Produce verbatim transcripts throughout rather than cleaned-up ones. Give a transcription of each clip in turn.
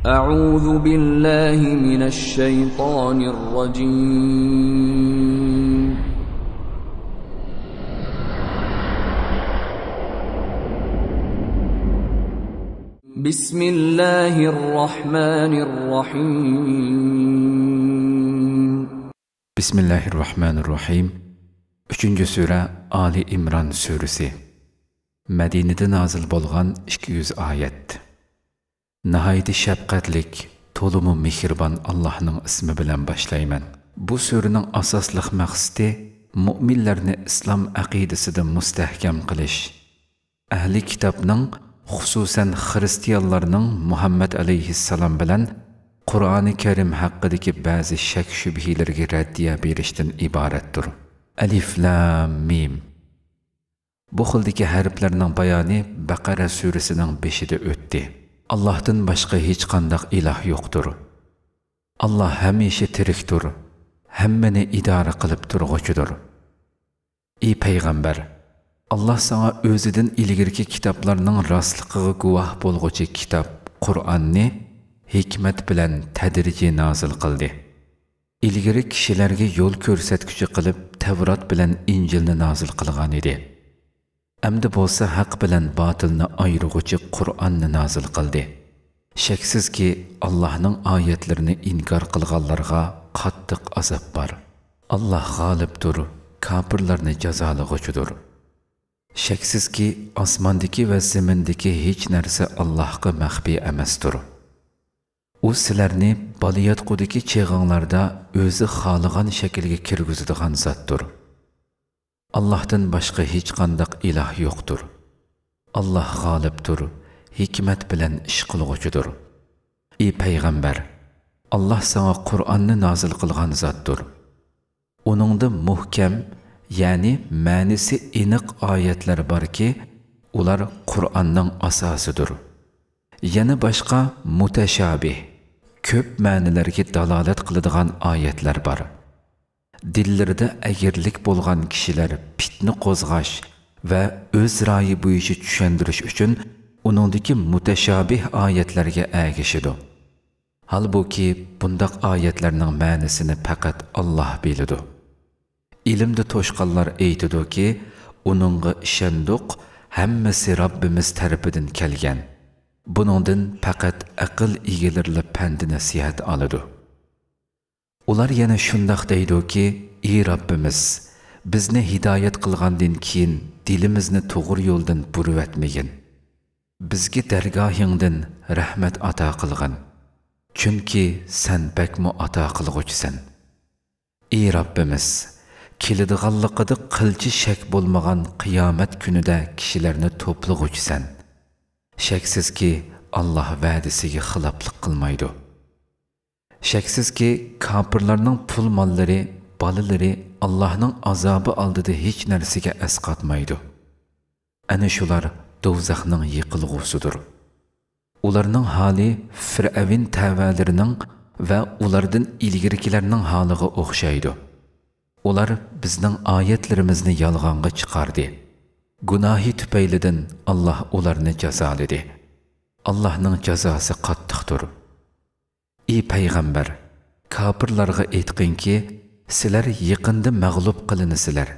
أعوذ بالله من الشيطان الرجيم. بسم الله الرحمن الرحيم. بسم الله الرحمن الرحيم. ئۈچىنچى سۈرە، ئالى ئىمران سۈرىسى. مەدىنىدە نازىل بولغان، ئىككى يۈز ئايەت. ناھايىتى شەپقەتلىك، تولىمۇ مېھرىبان ئاللاھنىڭ ئىسمى بىلەن باشلايمەن. بۇ سۈرىنىڭ ئاساسلىق مەقسىتى مۇئمىنلەرنى ئىسلام ئەقىدىسىدە مۇستەھكەم قىلىش، ئەھلى كىتابنىڭ، خۇسۇسەن خىرىستىيانلارنىڭ مۇھەممەد ئەلەيھىسسالام بىلەن قۇرئانى كەرىم ھەققىدىكى بەزى شەك-شۈبھىلىرىگە رەددىيە بېرىشتىن ئىبارەتتۇر. ئەلىف لام مىم. بۇ خىلدىكى ھەرپلەرنىڭ بايانى بەقەرە سۈرىسىنىڭ بېشىدا ئۆتتى. ئاللاھتىن باشقا ھېچقانداق ئىلاھ يوقتۇر. ئاللاھ ھەمىشە تىرىكتۇر، ھەممىنى ئىدارە قىلىپ تۇرغۇچىدۇر. ئى پەيغەمبەر، ئاللاھ ساڭا ئۆزىدىن ئىلگىرىكى كىتابلارنىڭ راستلىقىغا گۇۋاھ بولغۇچى كىتاب قۇرئاننى ھېكمەت بىلەن تەدرىجىي نازىل قىلدى. ئىلگىرى كىشىلەرگە يول كۆرسەتكۈچى قىلىپ تەۋرات بىلەن ئىنجىلنى نازىل قىلغانىدى. ئەمدى بولسا ھەق بىلەن باتىلنى ئايرىغۇچى قۇرئاننى نازىل قىلدى. شەكسىزكى، ئاللاھنىڭ ئايەتلىرىنى ئىنكار قىلغانلارغا قاتتىق ئازاب بار. ئاللاھ غالىبتۇر، كاپىرلارنى جازالىغۇچىدۇر. شەكسىزكى، ئاسماندىكى ۋە زېمىندىكى ھېچ نەرسە ئاللاھقا مەخپىي ئەمەستۇر. ئۇ سىلەرنى بالىياتقۇدىكى چېغىڭلاردا ئۆزى خالىغان شەكىلگە كىرگۈزىدىغان زاتتۇر. ئاللاھتىن باشقا ھېچقانداق ئىلاھ يوقتۇر. ئاللاھ غالىبتۇر، ھېكمەت بىلەن ئىش قىلغۇچىدۇر. ئى پەيغەمبەر، ئاللاھ ساڭا قۇرئاننى نازىل قىلغان زاتتۇر. ئۇنىڭدا مۇھكەم، يەنى مەنىسى ئېنىق ئايەتلەر باركى، ئۇلار قۇرئاننىڭ ئاساسىدۇر. يەنە باشقا مۇتەشابىھ، كۆپ مەنىلەرگە دالالەت قىلىدىغان ئايەتلەر بار. دىللىرىدا ئەگرىلىك بولغان كىشىلەر پىتنە قوزغاش ۋە ئۆز رايى بويىچە چۈشەندۈرۈش ئۈچۈن ئۇنىڭدىكى مۇتەشابىھ ئايەتلەرگە ئەگىشىدۇ. ھالبۇكى، بۇنداق ئايەتلەرنىڭ مەنىسىنى پەقەت ئاللاھ بىلىدۇ. ئىلىمدە توشقانلار ئېيتىدۇكى، ئۇنىڭغا ئىشەندۇق، ھەممىسى رەببىمىز تەرىپىدىن كەلگەن. بۇنىڭدىن پەقەت ئەقىل ئىگىلىرىلا پەند-نەسىھەت ئالىدۇ. ئۇلار يەنە شۇنداق دەيدۇكى، ئى رەببىمىز، بىزنى ھىدايەت قىلغاندىن كېيىن دىلىمىزنى توغرا يولدىن بۇرۇۋەتمىگىن. بىزگە دەرگاھىڭدىن رەھمەت ئاتا قىلغىن. چۈنكى سەن بەكمۇ ئاتا قىلغۇچىسەن. ئى رەببىمىز، كېلىدىغانلىقىدا قىلچە شەك بولمىغان قىيامەت كۈنىدە كىشىلەرنى توپلىغۇچىسەن. شەكسىزكى، ئاللاھ ۋەدىسىگە خىلاپلىق قىلمايدۇ. شەكسىزكى، كاپىرلارنىڭ پۇل-ماللىرى، بالىلىرى ئاللاھنىڭ ئازابى ئالدىدا ھېچ نەرسىگە ئەسقاتمايدۇ. ئەنە شۇلار دوزاخنىڭ يېقىلغۇسىدۇر. ئۇلارنىڭ ھالى فىرئەۋن تەۋەلىرىنىڭ ۋە ئۇلاردىن ئىلگىرىكىلەرنىڭ ھالىغا ئوخشايدۇ. ئۇلار بىزنىڭ ئايەتلىرىمىزنى يالغانغا چىقاردى. گۇناھى تۈپەيلىدىن ئاللاھ ئۇلارنى جازالىدى. ئاللاھنىڭ جازاسى قاتتىقتۇر. ئى پەيغەمبەر، كاپىرلارغا ئېيتقىنكى، سىلەر يېقىندا مەغلۇپ قىلىنىسىلەر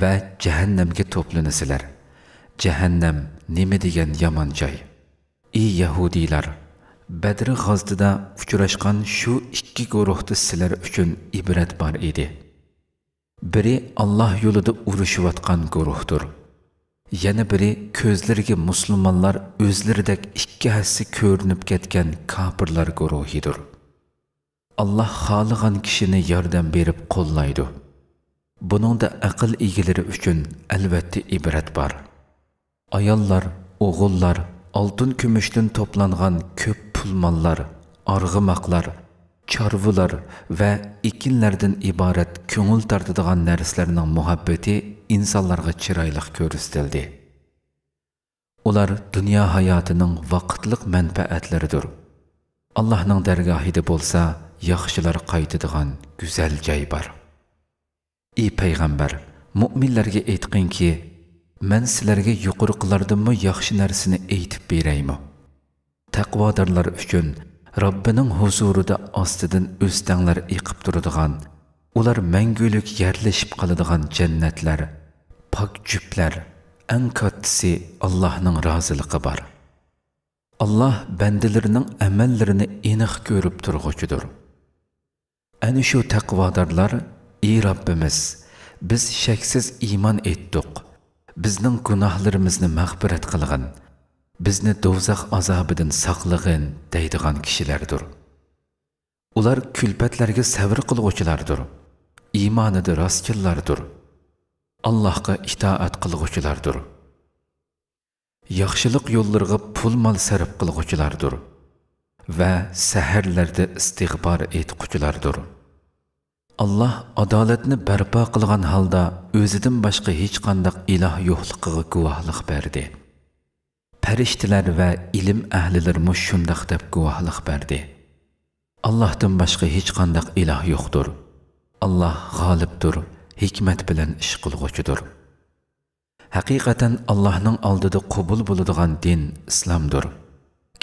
ۋە جەھەننەمگە توپلىنىسىلەر. جەھەننەم نېمە دېگەن يامان جاي! ئى يەھۇدىيلار، بەدر غازىتىدا ئۇچراشقان شۇ ئىككى گۇرۇھتا سىلەر ئۈچۈن ئىبرەت بار ئىدى. بىرى ئاللاھ يولىدا ئۇرۇشۇۋاتقان گۇرۇھتۇر. يەنە بىرى كۆزلىرىگە مۇسۇلمانلار ئۆزلىرىدەك ئىككى ھەسسە كۆرۈنۈپ كەتكەن كاپىرلار گۇرۇھىدۇر. ئاللاھ خالىغان كىشىنى ياردەم بېرىپ قوللايدۇ. بۇنىڭدا ئەقىل ئىگىلىرى ئۈچۈن ئەلۋەتتە ئىبرەت بار. ئاياللار، ئوغۇللار، ئالتۇن-كۈمۈشتىن توپلانغان كۆپ پۇل-ماللار، ئارغىماقلار، چارۋىلار ۋە ئېكىنلەردىن ئىبارەت كۆڭۈل تارتىدىغان نەرسىلەرنىڭ مۇھەببىتى ئىنسانلارغا چىرايلىق كۆرسىتىلدى. ئۇلار دۇنيا ھاياتىنىڭ ۋاقىتلىق مەنپەئەتلىرىدۇر. ئاللاھنىڭ دەرگاھىدا بولسا ياخشىلار قايتىدىغان گۈزەل جاي بار. ئى پەيغەمبەر، مۇئمىنلەرگە ئېيتقىنكى، مەن سىلەرگە يۇقىرىقىلاردىنمۇ ياخشى نەرسىنى ئېيتىپ بېرەيمۇ؟ تەقۋادارلار ئۈچۈن رەببىنىڭ ھۇزۇرىدا ئاستىدىن ئۆستەڭلەر ئېقىپ تۇرىدىغان، ئۇلار مەڭگۈلۈك يەرلىشىپ قالىدىغان جەننەتلەر، پاك جۈپلەر، ئەڭ كاتتىسى ئاللاھنىڭ رازىلىقى بار. ئاللاھ بەندىلىرىنىڭ ئەمەللىرىنى ئېنىق كۆرۈپ تۇرغۇچىدۇر. ئەنە شۇ تەقۋادارلار، ئى رەببىمىز، بىز شەكسىز ئىمان ئېيتتۇق، بىزنىڭ گۇناھلىرىمىزنى مەغپىرەت قىلغىن، بىزنى دوزاخ ئازابىدىن ساقلىغىن دەيدىغان كىشىلەردۇر. ئۇلار كۈلپەتلەرگە سەۋر قىلغۇچىلاردۇر، ئىمانىدا راستچىللاردۇر، ئاللاھقا ئىتائەت قىلغۇچىلاردۇر. ياخشىلىق يوللىرىغا پۇل-مال سەرپ قىلغۇچىلاردۇر ۋە سەھەرلەردە ئىستىغپار ئېيتقۇچىلاردۇر. ئاللاھ ئادالەتنى بەرپا قىلغان ھالدا ئۆزىدىن باشقا ھېچقانداق ئىلاھ يوقلۇقىغا گۇۋاھلىق بەردى. پەرىشتىلەر ۋە ئىلىم ئەھلىلىرىمۇ شۇنداق دەپ گۇۋاھلىق بەردى. ئاللاھتىن باشقا ھېچقانداق ئىلاھ يوقتۇر. ئاللاھ غالىبتۇر، ھېكمەت بىلەن ئىش قىلغۇچىدۇر. ھەقىقەتەن ئاللاھنىڭ ئالدىدا قوبۇل بولىدىغان دىن ئىسلامدۇر.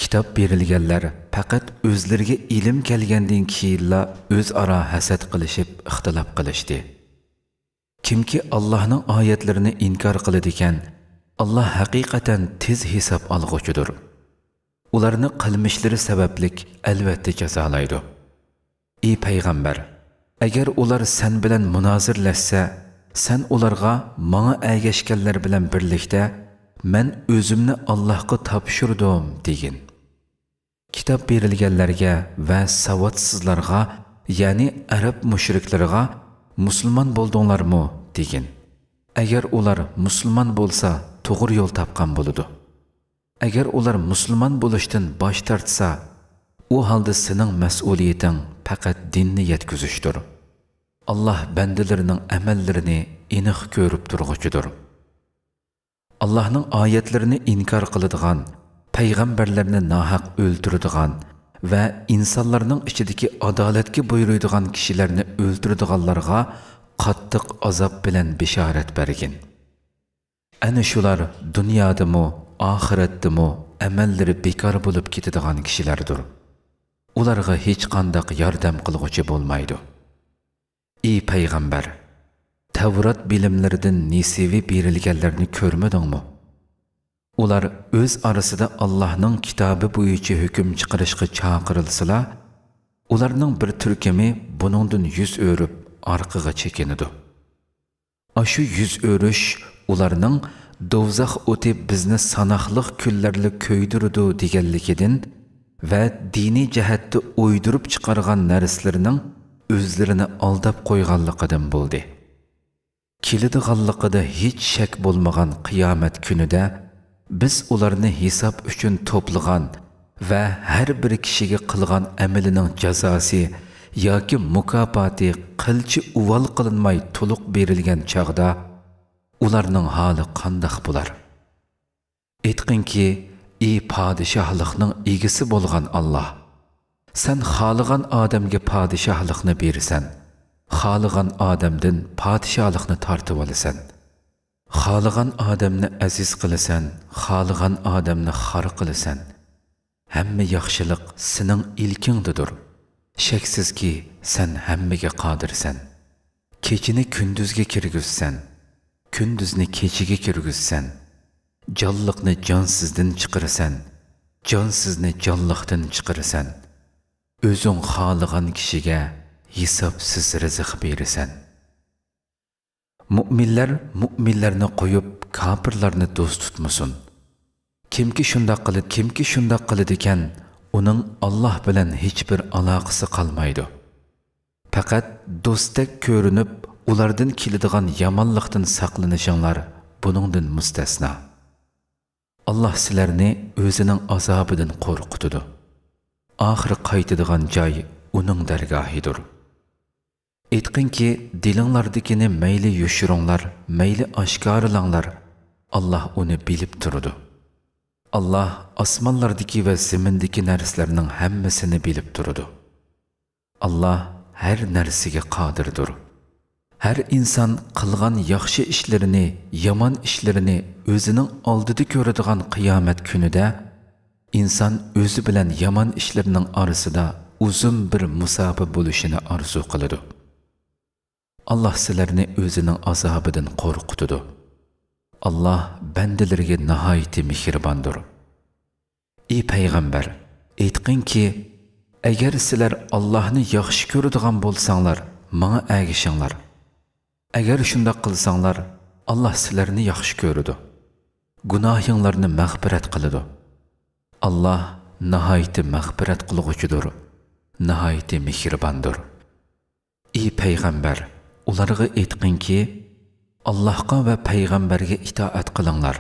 كىتاب بېرىلگەنلەر پەقەت ئۆزلىرىگە ئىلىم كەلگەندىن كېيىنلا ئۆزئارا ھەسەت قىلىشىپ، ئىختىلاپ قىلىشتى. كىمكى ئاللاھنىڭ ئايەتلىرىنى ئىنكار قىلىدىكەن، ئاللاھ ھەقىقەتەن تېز ھېساب ئالغۇچىدۇر. ئۇلارنى قىلمىشلىرى سەۋەبلىك ئەلۋەتتە جازالايدۇ. ئى پەيغەمبەر، ئەگەر ئۇلار سەن بىلەن مۇنازىرىلەشسە، سەن ئۇلارغا ماڭا ئەگەشكەنلەر بىلەن بىرلىكتە مەن ئۆزۈمنى ئاللاھقا تاپشۇردۇم دېگىن. كىتاب بېرىلگەنلەرگە ۋە ساۋاتسىزلارغا، يەنى ئەرەب مۇشرىكلىرىغا، مۇسۇلمان بولدۇڭلارمۇ دېگىن. ئەگەر ئۇلار مۇسۇلمان بولسا، توغرا يول تاپقان بولىدۇ. ئەگەر ئۇلار مۇسۇلمان بولۇشتىن باش تارتسا، ئۇ ھالدا سېنىڭ مەسئۇلىيىتىڭ پەقەت دىننى يەتكۈزۈشتۇر. ئاللاھ بەندىلىرىنىڭ ئەمەللىرىنى ئېنىق كۆرۈپ تۇرغۇچىدۇر. ئاللاھنىڭ ئايەتلىرىنى ئىنكار قىلىدىغان، پەيغەمبەرلەرنى ناھەق ئۆلتۈرىدىغان ۋە ئىنسانلارنىڭ ئىچىدىكى ئادالەتكە بۇيرۇيدىغان كىشىلەرنى ئۆلتۈرىدىغانلارغا قاتتىق ئازاب بىلەن بېشارەت بەرگىن. ئەنە شۇلار دۇنيادىمۇ، ئاخىرەتتىمۇ ئەمەللىرى بىكار بولۇپ كېتىدىغان كىشىلەردۇر. ئۇلارغا ھېچقانداق ياردەم قىلغۇچى بولمايدۇ. ئى پەيغەمبەر، تەۋرات بىلىملىرىدىن نېسىۋى بېرىلگەنلەرنى كۆرمىدىڭمۇ؟ ئۇلار ئۆز ئارىسىدا ئاللاھنىڭ كىتابى بويىچە ھۆكۈم چىقىرىشقا چاقىرىلسىلا، ئۇلارنىڭ بىر تۈركۈمى بۇنىڭدىن يۈز ئۆرۈپ، ئارقىغا چېكىنىدۇ. ئاشۇ يۈز ئۆرۈش ئۇلارنىڭ «دوزاخ ئوتى بىزنى ساناقلىق كۈنلەرلا كۆيدۈرىدۇ» دېگەنلىكىدىن ۋە دىنىي جەھەتتە ئويدۇرۇپ چىقارغان نەرسىلىرىنىڭ ئۆزلىرىنى ئالداپ قويغانلىقىدىن بولدى. كېلىدىغانلىقىدا ھېچ شەك بولمىغان قىيامەت كۈنىدە بىز ئۇلارنى ھېساب ئۈچۈن توپلىغان ۋە ھەر بىر كىشىگە قىلغان ئەمىلىنىڭ جازاسى ياكى مۇكاپاتى قىلچە ئۇۋال قىلىنماي تولۇق بېرىلگەن چاغدا، ئۇلارنىڭ ھالى قانداق بولار؟ ئېيتقىنكى، ئى پادىشاھلىقنىڭ ئىگىسى بولغان ئاللاھ، سەن خالىغان ئادەمگە پادىشاھلىقنى بېرىسەن، خالىغان ئادەمدىن پادىشاھلىقنى تارتىۋالىسەن. خالىغان ئادەمنى ئەزىز قىلىسەن، خالىغان ئادەمنى خار قىلىسەن. ھەممە ياخشىلىق سېنىڭ ئىلكىڭدىدۇر. شەكسىزكى، سەن ھەممىگە قادىرسەن. كېچىنى كۈندۈزگە كىرگۈزىسەن، كۈندۈزنى كېچىگە كىرگۈزىسەن. جانلىقنى جانسىزدىن چىقىرىسەن، جانسىزنى جانلىقتىن چىقىرىسەن. ئۆزۈڭ خالىغان كىشىگە ھېسابسىز رىزىق بېرىسەن. مۇئمىنلەر مۇئمىنلەرنى قويۇپ، كاپىرلارنى دوست تۇتمىسۇن. كىمكى شۇنداق قىلىد-، كىمكى شۇنداق قىلىدىكەن، ئۇنىڭ ئاللاھ بىلەن ھېچبىر ئالاقىسى قالمايدۇ. پەقەت دوستتەك كۆرۈنۈپ، ئۇلاردىن كېلىدىغان يامانلىقتىن ساقلىنىشىڭلار بۇنىڭدىن مۇستەسنا. ئاللاھ سىلەرنى ئۆزىنىڭ ئازابىدىن قورقۇتىدۇ. ئاخىرى قايتىدىغان جاي ئۇنىڭ دەرگاھىدۇر. ئېيتقىنكى، دىلىڭلاردىكىنى مەيلى يوشۇرۇڭلار، مەيلى ئاشكارىلاڭلار، ئاللاھ ئۇنى بىلىپ تۇرىدۇ. ئاللاھ ئاسمانلاردىكى ۋە زېمىندىكى نەرسىلەرنىڭ ھەممىسىنى بىلىپ تۇرىدۇ. ئاللاھ ھەر نەرسىگە قادىردۇر. ھەر ئىنسان قىلغان ياخشى ئىشلىرىنى، يامان ئىشلىرىنى ئۆزىنىڭ ئالدىدا كۆرىدىغان قىيامەت كۈنىدە ئىنسان ئۆزى بىلەن يامان ئىشلىرىنىڭ ئارىسىدا ئۇزۇن بىر مۇساپە بولۇشىنى ئارزۇ قىلىدۇ. ئاللاھ سىلەرنى ئۆزىنىڭ ئازابىدىن قورقۇتىدۇ. ئاللاھ بەندىلىرىگە ناھايىتى مېھرىباندۇر. ئى پەيغەمبەر، ئېيتقىنكى، ئەگەر سىلەر ئاللاھنى ياخشى كۆرىدىغان بولساڭلار، ماڭا ئەگىشىڭلار. ئەگەر شۇنداق قىلساڭلار، ئاللاھ سىلەرنى ياخشى كۆرىدۇ. گۇناھىڭلارنى مەغپىرەت قىلىدۇ. ئاللاھ ناھايىتى مەغپىرەت قىلغۇچىدۇر، ناھايىتى مېھرىباندۇر. ئى پەيغەمبەر، ئۇلارغا ئېيتقىنكى، ئاللاھقا ۋە پەيغەمبەرگە ئىتائەت قىلىڭلار.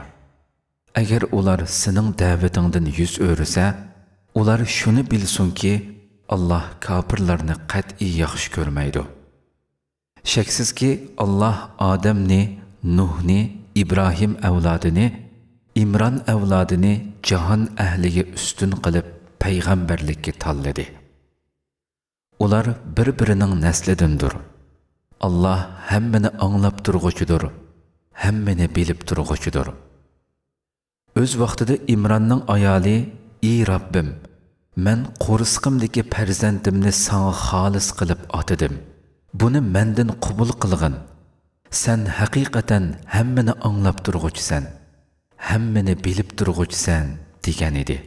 ئەگەر ئۇلار سېنىڭ دەۋىتىڭدىن يۈز ئۆرۈسە، ئۇلار شۇنى بىلسۇنكى، ئاللاھ كاپىرلارنى قەتئىي ياخشى كۆرمەيدۇ. شەكسىزكى، ئاللاھ ئادەمنى، نۇھنى، ئىبراھىم ئەۋلادىنى، ئىمران ئەۋلادىنى جاھان ئەھلىگە ئۈستۈن قىلىپ پەيغەمبەرلىككە تاللىدى. ئۇلار بىر-بىرىنىڭ نەسلىدىندۇر. ئاللاھ ھەممىنى ئاڭلاپ تۇرغۇچىدۇر، ھەممىنى بىلىپ تۇرغۇچىدۇر. ئۆز ۋاقتىدا ئىمراننىڭ ئايالى، ئى رەببىم، مەن قورسىقىمدىكى پەرزەنتىمنى ساڭا خالىس قىلىپ ئاتىدىم. بۇنى مەندىن قوبۇل قىلغىن. سەن ھەقىقەتەن ھەممىنى ئاڭلاپ تۇرغۇچىسەن، ھەممىنى بىلىپ تۇرغۇچىسەن، دېگەن ئىدى.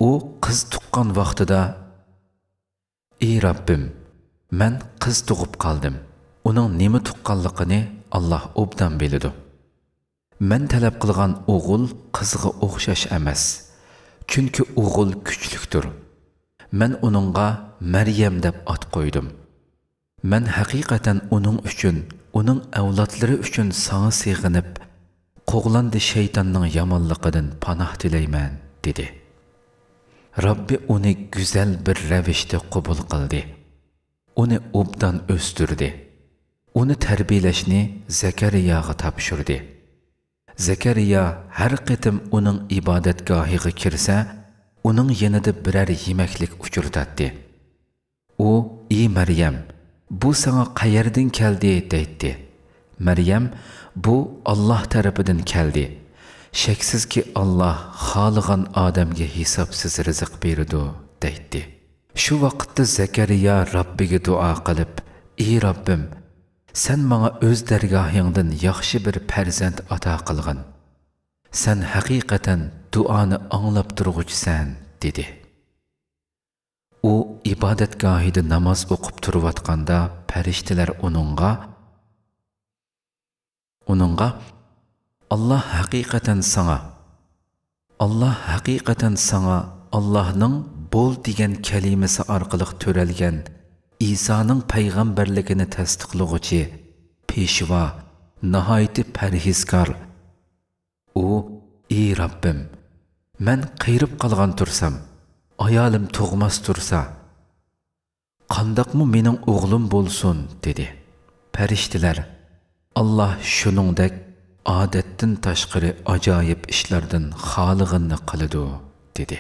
ئۇ قىز تۇغقان ۋاقتىدا، ئى رەببىم، مەن قىز تۇغۇپ قالدىم. ئۇنىڭ نېمە تۇغقانلىقىنى ئاللاھ ئوبدان بىلىدۇ. مەن تەلەپ قىلغان ئوغۇل قىزغا ئوخشاش ئەمەس. چۈنكى ئوغۇل كۈچلۈكتۇر. مەن ئۇنىڭغا مەريەم دەپ ئات قويدۇم. مەن ھەقىقەتەن ئۇنىڭ ئۈچۈن، ئۇنىڭ ئەۋلادلىرى ئۈچۈن ساڭا سېغىنىپ، قوغلاندى شەيتاننىڭ يامانلىقىدىن پاناھ تىلەيمەن، دېدى. رەببى ئۇنى گۈزەل بىر رەۋىشتە قوبۇل قىلدى. ئۇنى ئوبدان ئۆستۈردى. ئۇنى تەربىيەلەشنى زەكەرىياغا تاپشۇردى. زەكەرىيا ھەر قېتىم ئۇنىڭ ئىبادەتگاھىغا كىرسە، ئۇنىڭ يېنىدا بىرەر يېمەكلىك ئۇچرىتاتتى. ئۇ، ئى مەريەم، بۇ ساڭا قەيەردىن كەلدى؟ دەيتتى. مەريەم، بۇ ئاللاھ تەرىپىدىن كەلدى. شەكسىزكى، ئاللاھ خالىغان ئادەمگە ھېسابسىز رىزىق بېرىدۇ، دەيتتى. شۇ ۋاقىتتا زەكەرىيا رەببىگە دۇئا قىلىپ، ئى رەببىم، سەن ماڭا ئۆز دەرگاھىڭدىن ياخشى بىر پەرزەنت ئاتا قىلغىن. سەن ھەقىقەتەن دۇئانى ئاڭلاپ تۇرغۇچىسەن، دېدى. ئۇ ئىبادەتگاھىدا ناماز ئوقۇپ تۇرۇۋاتقاندا پەرىشتىلەر ئۇنىڭغا، ئۇنىڭغا، ئاللاھ ھەقىقەتەن ساڭا، ئاللاھ ھەقىقەتەن ساڭا ئاللاھنىڭ بول دېگەن كەلىمىسى ئارقىلىق تۆرەلگەن ئىسانىڭ پەيغەمبەرلىكىنى تەستىقلىغۇچى، پېشۋا، ناھايىتى پەرھىزكار، ئۇ، ئى رەببىم، مەن قېرىپ قالغان تۇرسام، ئايالىم تۇغماس تۇرسا، قانداقمۇ مېنىڭ ئوغلۇم بولسۇن؟ دېدى. پەرىشتىلەر، ئاللاھ شۇنىڭدەك ئادەتتىن تاشقىرى ئاجايىپ ئىشلاردىن خالىغىنىنى قىلىدۇ، دېدى.